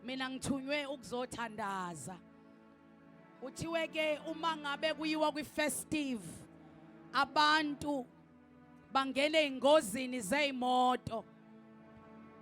Mina ngithunywe ukuzothandaza. Kuthiwe ke uma ngabe kuyiwa kwi-festive abantu bangena ezingozini zezimoto.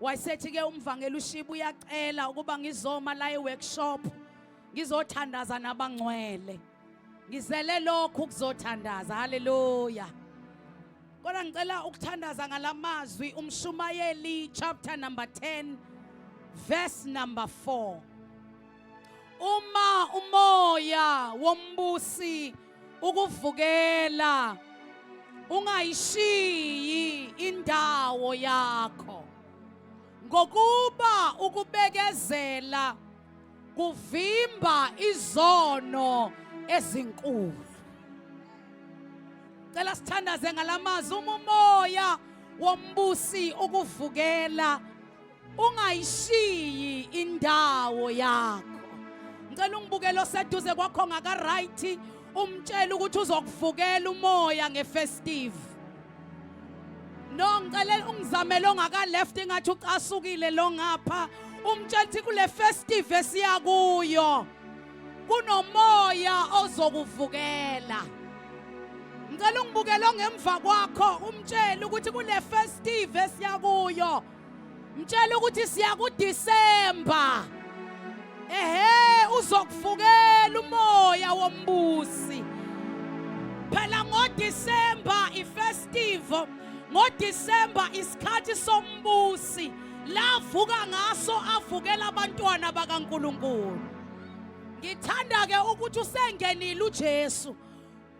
Wayesethi ke umvangeli uShiba uyacela ukuba ngizoma la e-workshop ngizothandaza nabangcwele. Ngizele lokhu ukuzothandaza. Haleluya. Kodwa ngicela ukuthandaza ngalamazwi umshumayeli chapter number 10 verse number 4. Uma umoya wombusi ukuvukela ungayishiyi indawo yakho ngokuba ukubekezela kuvimba izono ezinkulu. Cela sithandaze ngalamazwi uma umoya wombusi ukuvukela ungayishiyi indawo yakho. Ngicela ungibukele oseduze kwakho ngaka right umtshele ukuthi uzokuvukela umoya ngefestive. No ngicela ungizamele ongaka left ingathi ucasukile lo ngapha umtshela ukuthi kule festive esiya kuyo kunomoya ozokuvukela. Ngicela ungibukele ongemva kwakho umtshele ukuthi kule festive esiya kuyo mtshela ukuthi siya kuDecember. Ehe uzokuvukela umoya wombusi. Phela ngoDecember ifestive, ngoDecember isikhathi sombusi lavuka ngaso avukela abantwana bakaNkuluNkulu. Ngithanda ke ukuthi usengenile uJesu.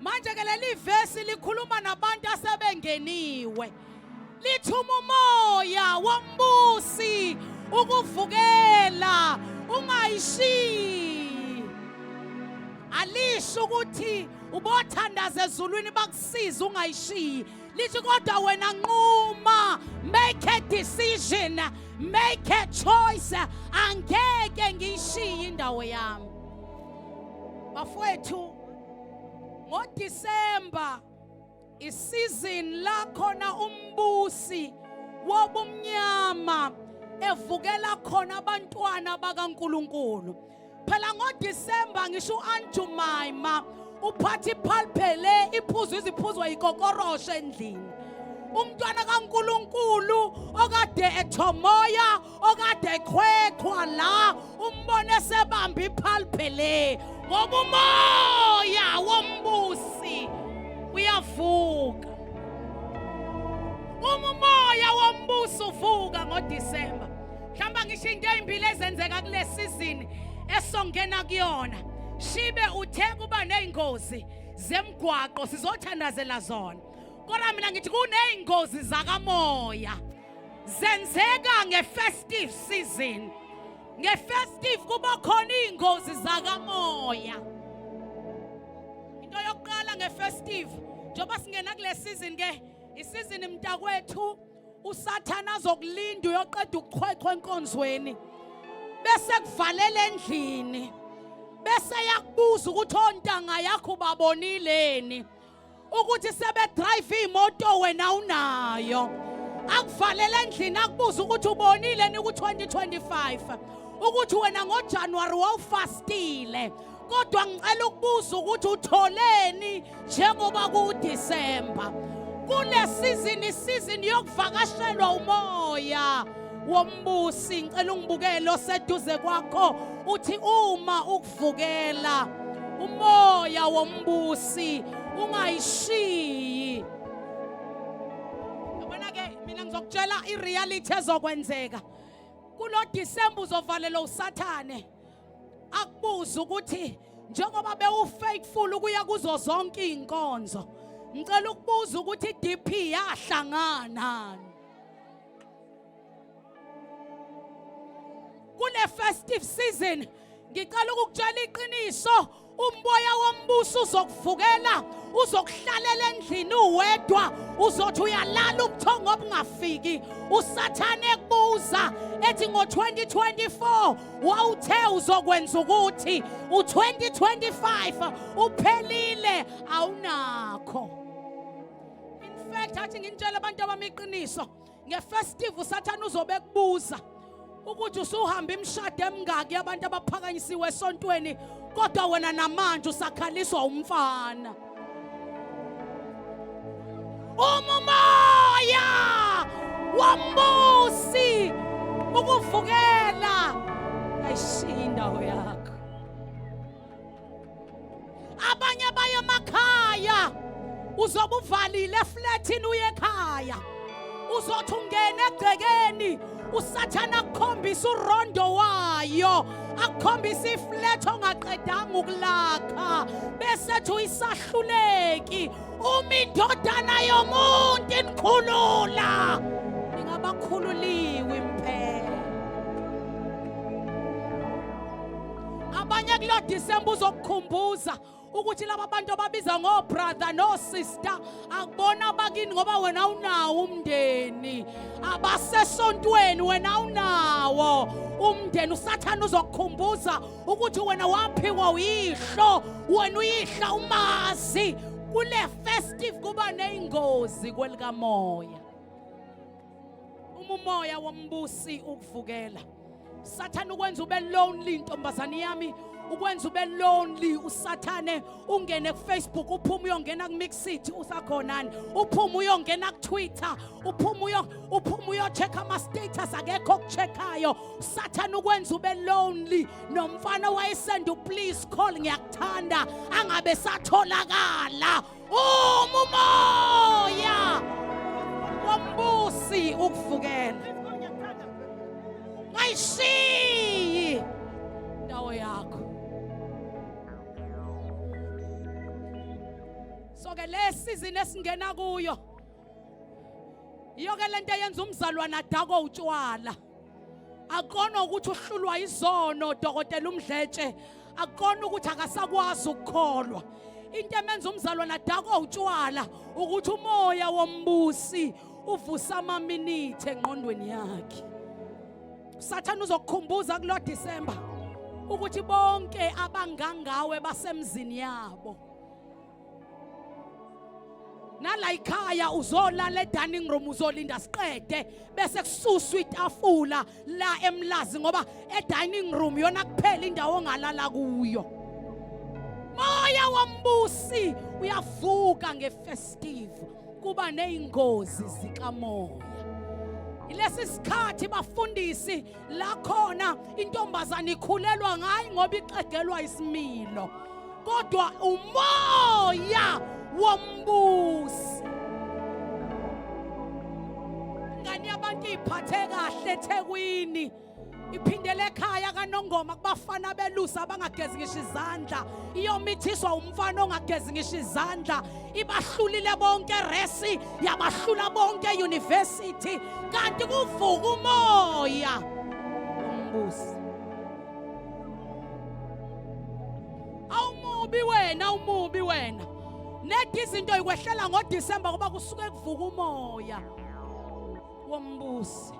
Manje ke leli vesi likhuluma nabantu asebengeniwe. Lithuma umoya wombusi ukuvukela ungayishiyi. Alisho ukuthi ubothandaza ezulwini bakusiza ungayishiyi. Lithi kodwa wena nquma, make a decision, make a choice. Angeke ngiyishiye indawo yami. Bafowethu ngoDisemba isizini la khona umbusi wobumnyama evukela khona abantwana bakaNkuluNkulu. Phela ngoDisemba ngisho uAunt Jemima uphatha iphalphele iphuzo iziphuzwa yikokoroshe endlini. Umntwana kaNkuluNkulu okade ethomoya okade eqhweqhwa la umbone sebamba iphalphele ngoba umoya wombusi uyavuka. Uma umoya wombusi uvuka ngoDisemba, mhlawumbe ngisho into ezimbili ezenzeka kule season esongena kuyona. Shibe uthe kuba nezingozi zemgwaqo sizothandazela zona, kodwa mina ngithi kunezingozi zakamoya zenzeka nge-festive season. Nge-festive kuba khona iy'ngozi zakamoya. Into yokuqala nge-festive, njengoba singena kule season ke, isizini mntakwethu uSathane azokulinda uyoqeda ukuchwechwa enkonzweni bese kuvalela endlini bese yakubuza ukuthi ontanga yakho ubabonileni ukuthi sebedrive imoto wena unayo akuvalele endlini akubuza ukuthi ubonile ni ku-2025 ukuthi wena ngoJanuary wawufastile kodwa ngicela ukubuza ukuthi utholeni njengoba kuDisemba kule season isizini yokuvakashelwa umoya wombusi. Ngicela ungibukele oseduze kwakho uthi uma ukuvukela umoya wombusi ungayishiyi. Yabona ke mina ngizokutshela ireality ezokwenzeka kulo December. Uzovalelwa uSathane akubuza ukuthi njengoba bewufaithful ukuya kuzo zonke izinkonzo, ngicela ukubuza ukuthi iDP yahlangana kule festive season. Ngicela ukukutshela iqiniso, umboya wombuso uzokuvukela, uzokuhlalela endlini uwedwa, uzothi uyalala ubuthongo obungafiki, uSathane ekubuza ethi ngo-2024 wawuthe uzokwenza ukuthi u-2025 uphelile awunakho. In fact, athi nginitshela abantu abami iqiniso, ngefestive uSathane uzobe kubuza Ukuthi usuhamba imishado emingaki yabantu abaphakanyisiwe esontweni kodwa wena namanje usakhaliswa umfana. Umumoya wombusi ukuvukela ayishiyi indawo yakho. Abanye baye emakhaya, uzobe uvalile eflatini uye ekhaya, uzothi ungena egcekeni usathana akukhombisa urondo wayo, akukhombisa iflat ongaqedanga ukulakha, bese ethi uyisahluleki. Uma indodana yomuntu inikhulula, ningabakhululiwe impela. Abanye kulo December uzokukhumbuza ukuthi laba bantu ababiza ngo-brother no-sister akubona abakini, ngoba wena unawo umndeni, abasesontweni wena unawo umndeni. Usathane uzokukhumbuza ukuthi wena waphiwa uyihlo, wena uyihla umazi. Kule festive kuba neyingozi kwelikamoya. Uma umoya wombusi ukuvukela, Sathane ukwenza ube lonely, ntombazane yami, ukwenza ube lonely. Usathane ungene kuFacebook, uphume uyongena kuMixit, usakhonani, uphume uyongena kuTwitter, uphume uyo uphume uyocheck ama status, akekho okucheckayo. Sathane ukwenza ube lonely. Nomfana wayesenda please call ngiyakuthanda angabe satholakala. Uma umoya wombusi ukuvukela, ungayishiyi indawo yakho. So ke le season esingena kuyo iyo ke lento eyenza umzalwana adakwe utshwala. Akona ukuthi uhlulwa izono, dokotela umdletshe, akona ukuthi akasakwazi ukukholwa. Into emenza umzalwana adakwe utshwala ukuthi umoya wombusi uvusa amaminithi engqondweni yakhe. Sathane uzokukhumbuza kulo December ukuthi bonke abangangawe basemzini yabo. Nala ikhaya uzolala e-dining room, uzolinda siqede bese kususwa itafula la emlazi, ngoba e-dining room yona kuphela indawo ongalala kuyo. Moya wombusi uyavuka ngefestive, kuba nezingozi zikamoya. Ilesi sikhathi bafundisi la khona intombazane ikhulelwa ngayi ngoba ixegelwa isimilo, kodwa umoya wombusi. Ingane yabantu iphathe kahle eThekwini, iphindele ekhaya kaNongoma kubafana belusa abangagezi ngisho izandla, iyomithiswa umfana ongagezi ngisho izandla. Ibahlulile bonke resi, yabahlula bonke university, kanti kuvuka umoya umbusi. Awumubi wena, awumubi wena. Nedi izinto ikwehlela ngoDisemba ngoba kusuke kuvuka umoya wombusi.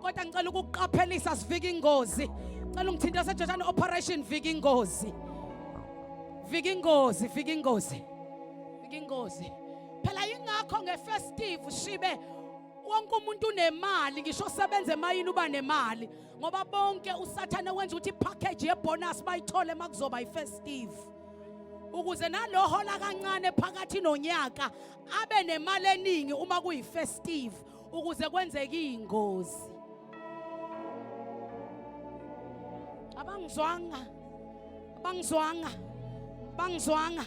Kodwa ngicela ukukuqaphelisa, sivika ingozi. Ngicela ungithinte sejotshana operation vika ingozi. Vika ingozi, vika ingozi. Vika ingozi. Phela ingakho ngefestive shibe wonke umuntu unemali, ngisho osebenza emayini uba nemali, ngoba bonke uSathane wenza ukuthi ipackage yebonus bayithole makuzoba ifestive, ukuze nalohola kancane phakathi nonyaka abe nemali eningi uma kuyifestive, ukuze kwenzeke izingozi. Abangizwanga, abangizwanga, abangizwanga.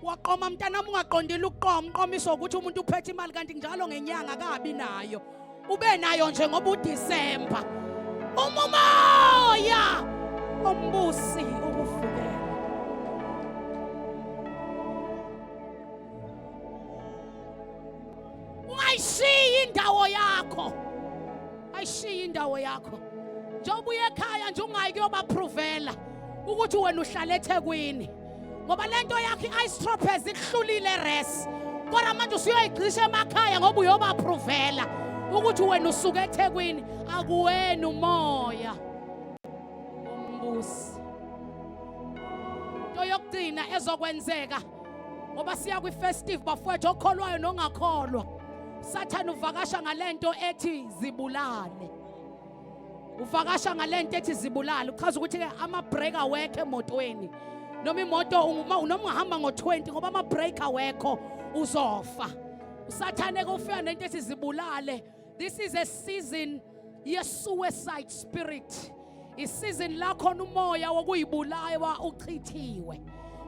Waqoma mntanami ungaqondile ukuqoma, uqomiswa ukuthi umuntu uphethe imali kanti njalo ngenyanga akabi nayo, ube nayo nje ngoba uDisemba. Uma umoya ombusi ukuvukela, ungayishiyi indawo yakho, ayishiyi indawo yakho. Njengoba uye ekhaya nje ungayi kuyobaprovela ukuthi wena uhlala eThekwini, ngoba lento yakho i-ice tropez ikuhlulile res, kodwa manje usuyoyigqisha emakhaya ngoba uyobaprovela ukuthi wena usuke eThekwini. Akuwena umoya wombusi. Into yokugcina ezokwenzeka, ngoba siya kwi-festive bafowethu, okholwayo nongakholwa, Sathane uvakasha ngalento ethi zibulale. Uvakasha ngalento ethi zibulala, uchaza ukuthi ke ama brake awekho emotweni. Noma imoto noma ungahamba ngo-20 ngoba ama brake awekho uzofa. Usathane ke ufika nento ethi zibulale. This is a season ye suicide spirit. Isizini la khona umoya wokuyibulawa uchithiwe.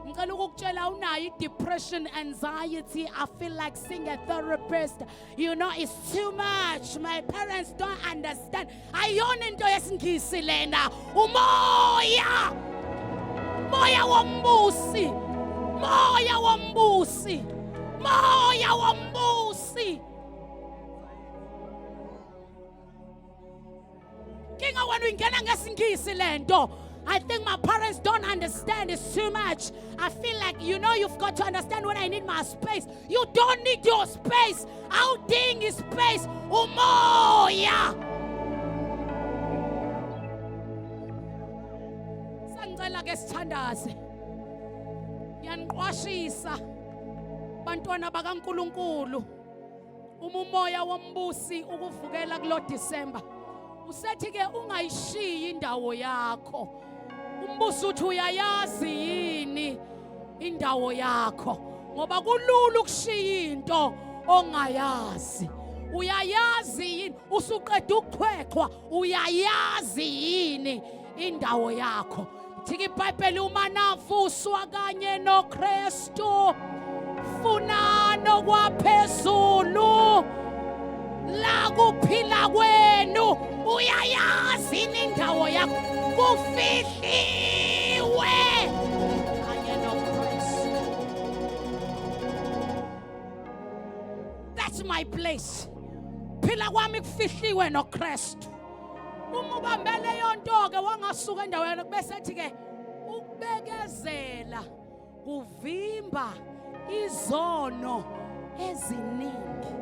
Ngicela ukukutshela unayo i-depression, anxiety. I feel like seeing a therapist. You know, it's too much. My parents don't understand. Ayona into yesiNgisi lena. Umoya. Moya wombusi. Moya wombusi. Moya wombusi. Nkinga wena uyingena ngesingisi lento. I think my parents don't understand. It's too much. I feel like, you know, you've got to understand when I need my space. You don't need your space. Awudingi space. Umoya. Sangicela ke sithandaze. Ngiyaniqwashisa bantwana bakaNkuluNkulu. Uma umoya wombusi ukuvukela kulo December, usethi ke ungayishiyi indawo yakho. Umbusi uthi uyayazi yini indawo yakho, ngoba kulula ukushiya into ongayazi. Uyayazi yini usuqeda ukuchwechwa? Uyayazi yini indawo yakho? Thika iBhayibheli, uma navuswa kanye noKristu, funani okwaphezulu la kuphila kwenu. Uyayazi indawo yakho? Kufihliwe kanye noKristu. That's my place. Phila kwami kufihliwe noKristu. Uma ubambe leyo nto ke wangasuka endaweni, bese ethi ke ukubekezela kuvimba izono eziningi.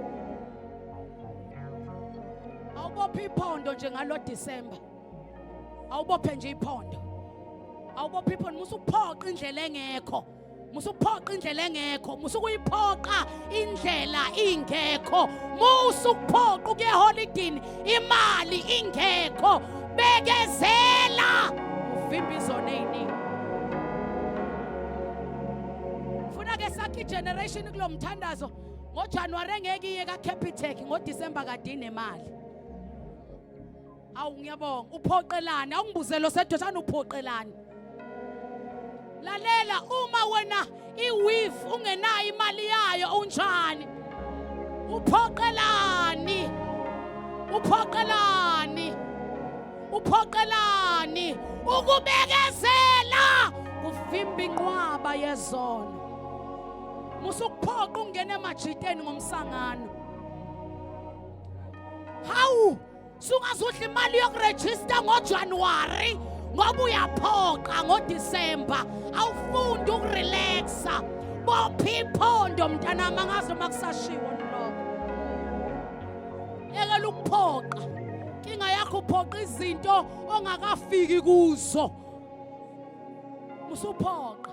Awubophe iphondo nje ngalo December. Awubophe nje iphondo. Awubophe iphondo, musuphoqa indlela engekho. Musuphoqa indlela engekho, musukuyiphoqa indlela ingekho, musukuphoqa ukuya eholidini imali ingekho. Bekezela, uvimba izono eziningi. Funa ke sakhe generation kulo mthandazo ngoJanuary engeke iye ka Capitec, ngoDecember kade inemali. Awu, ngiyabonga. Uphoqelani? Awungibuzelo sedotshana, uphoqelani? Lalela, uma wena iweave ungenayo imali yayo, unjani? Uphoqelani? Uphoqelani? Uphoqelani? Ukubekezela kuvimba inqwaba yezono. Musukuphoqa ungena emajiteni ngomsangano. Hawu, sungazudla imali yokurejista ngoJanuwari ngoba uyaphoqa ngoDisemba. Awufundi ukurelaxa. Bopha iphondo mntanami, angazi noma kusashiwo lokho. Yekela ukuphoqa. Inkinga yakho uphoqa izinto ongakafiki kuzo. Musuphoqa,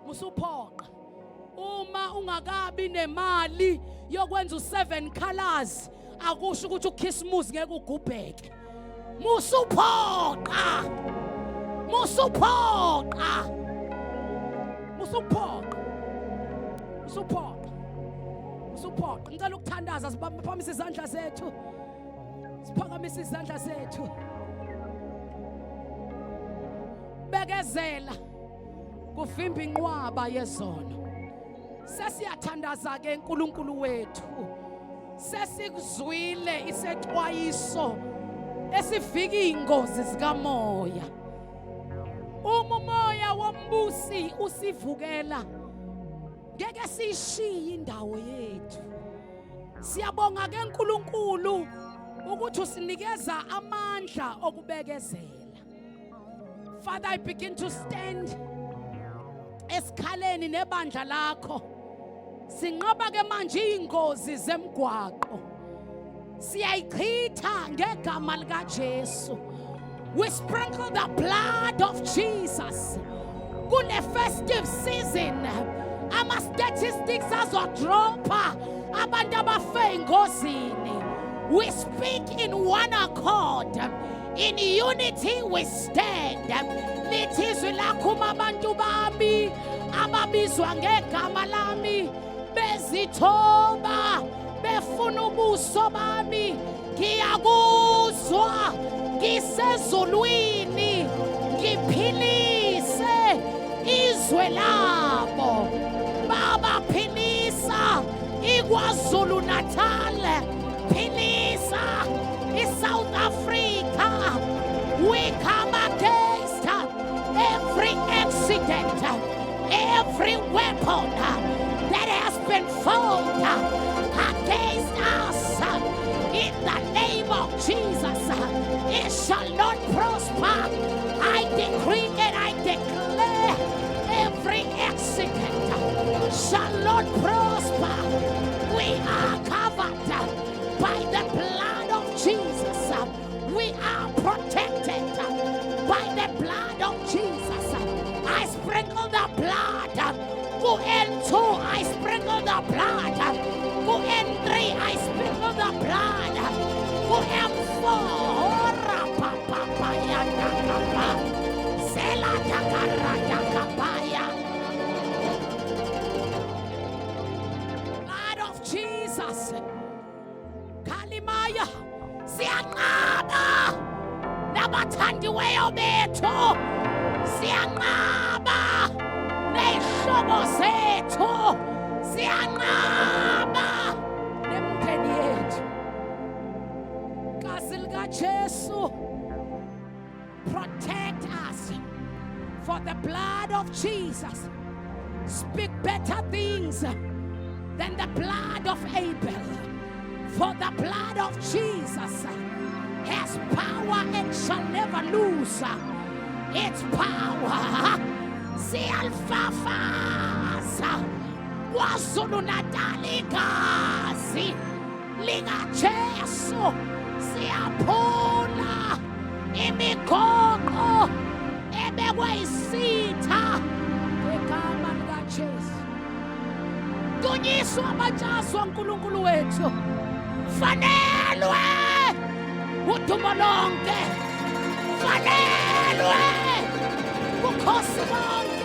musuphoqa. Uma ungakabi nemali yokwenza u7 colors, akusho ukuthi uChristmas ngeke ugubheke. Musuphoqa, musuphoqa, musuphoqa, musuphoqa, musuphoqa. Ngicela ukuthandaza, siphakamise izandla zethu, siphakamise izandla zethu. Bekezela kuvimba inqwaba yezono. Sesiyathandaza ke, uNkulunkulu wethu, sesikuzwile isexwayiso esivika ingozi zikamoya. Uma umoya wombusi usivukela, ngeke siyishiye indawo yethu. Siyabonga ke uNkulunkulu ukuthi usinikeza amandla okubekezela. Father, I begin to stand esikhaleni nebandla lakho. Sinqoba ke manje ingozi zemgwaqo. Siyayichitha ngegama lika Jesu. We sprinkle the blood of Jesus. Kule festive season, ama statistics azodropa abantu abafe engozini. We speak in one accord. In unity we stand. Lithi izwi lakho uma abantu bami ababizwa ngegama lami bezithoba befuna ubuso bami ngiyakuzwa ngisezulwini ngiphilise izwe labo. Baba, philisa iKwaZulu Natal, philisa iSouth Africa. We come against every accident, every weapon that has been formed against us. In the name of Jesus, it shall not prosper. I decree and I declare every accident shall not prosper. We are covered by the blood of Jesus. We are protected by the blood of Jesus. I sprinkle the blood. Ku N2, I sprinkle the blood. Ku N3, I sprinkle the blood. Ku M4, ora pa pa pa ya da ka pa. Zela da ka ra da ka pa ya. Blood of Jesus. Kalimaya, siyanqaba nabathandiweyo bethu, siyanqaba ney'hlobo zethu, siyanqaba nemindeni yethu. Gazi likaJesu protect us, for the blood of Jesus speak better things than the blood of Abel. For the blood of Jesus has power and shall never lose its power. Siyalifafaza KwaZulu Natal igazi likaJesu, siyaphula imigoqo ebekwe isitha ngegama likaJesu. Dunyiswa abatshazwa uNkulunkulu wethu, fanelwe udumo lonke, fanelwe bukhosi bonke.